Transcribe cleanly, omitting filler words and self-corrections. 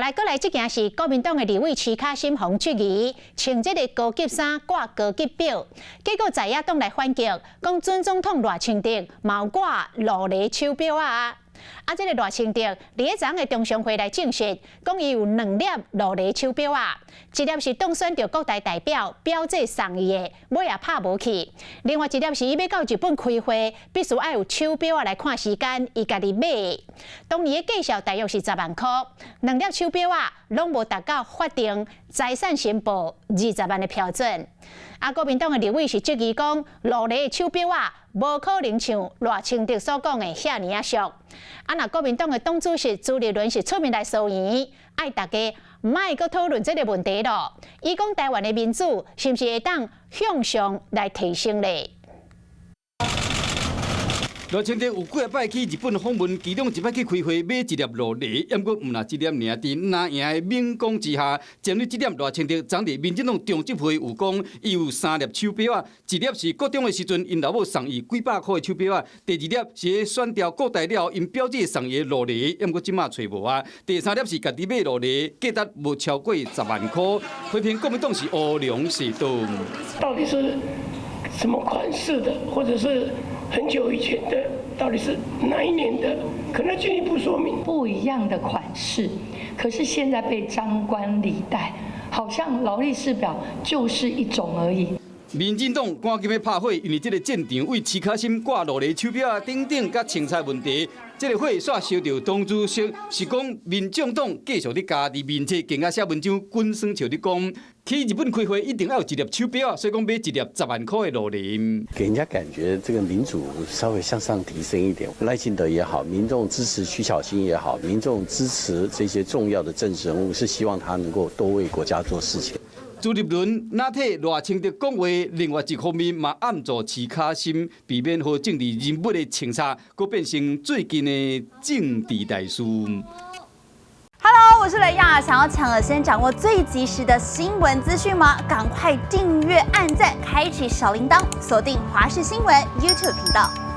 來，閣來這件是國民黨的立委徐巧芯予人質疑，穿這个高級衫掛高級錶，結果在野黨來反擊，講準總統賴清德嘛有掛勞力手錶仔。啊，這个賴清德佇咧昨昏的中常會來證實，講伊有兩粒勞力手錶仔，一粒是當選著國大代表表姐送伊的，尾也拍無去；另外一粒是伊欲到日本開會，必須愛有手錶仔來看時間，伊家己買的。當年的價數大約是10萬箍，兩粒手錶仔攏無達到法定財產申報20萬的標準。啊，國民黨的立委是質疑講，勞力的手錶仔無可能像賴清德所講的遐爾仔俗。啊，若國民黨的黨主席朱立倫是出面來聲援，愛大家毋愛閣討論這个問題囉。伊講台灣的民主是毋是會當向上來提升咧？賴清德有幾仔擺去日本訪問，其中一擺去開會買一粒勞力，毋過毋若這粒爾，佇藍營的猛攻之下，針對這點賴清德昨佇民進黨中執會有講，伊有三粒手錶仔，一粒是國中的時陣𪜶老母送伊幾百箍的手錶仔，第二粒是選著國代了後𪜶表姐送伊的勞力，毋過這馬揣無啊，第三粒是家己買勞力，價值無超過10萬箍，批評國民黨是烏龍踅倒。到底是什麼款式的，或者是很久以前的，到底是哪一年的？可能進一步說明。不一樣的款式，可是現在被張冠李戴，好像勞力士錶就是一種而已。民進黨趕緊欲拍火，因為這个戰場為徐巧芯掛勞力手錶仔等等佮清查問題，這个火煞燒著黨主席，是講民眾黨繼續咧加佇面冊，更加寫文章滾耍笑咧講，去日本開會一定要有一粒手錶，所以講買一粒10萬箍的勞力。給人家感覺這個民主稍微向上提升一點，賴清德也好，民眾支持徐巧芯也好，民眾支持這些重要的政治人物，是希望他能夠多為國家做事情。朱立倫若替賴清德講話，另外一方面嘛暗助徐巧芯，避免予政治人物的穿插，閣變成最近的政治大事。 Hello，我是雷亞，想要搶先掌握最及時的新聞資訊嗎？趕快訂閱、按讚、開啟小鈴鐺，鎖定華視新聞 YouTube 頻道。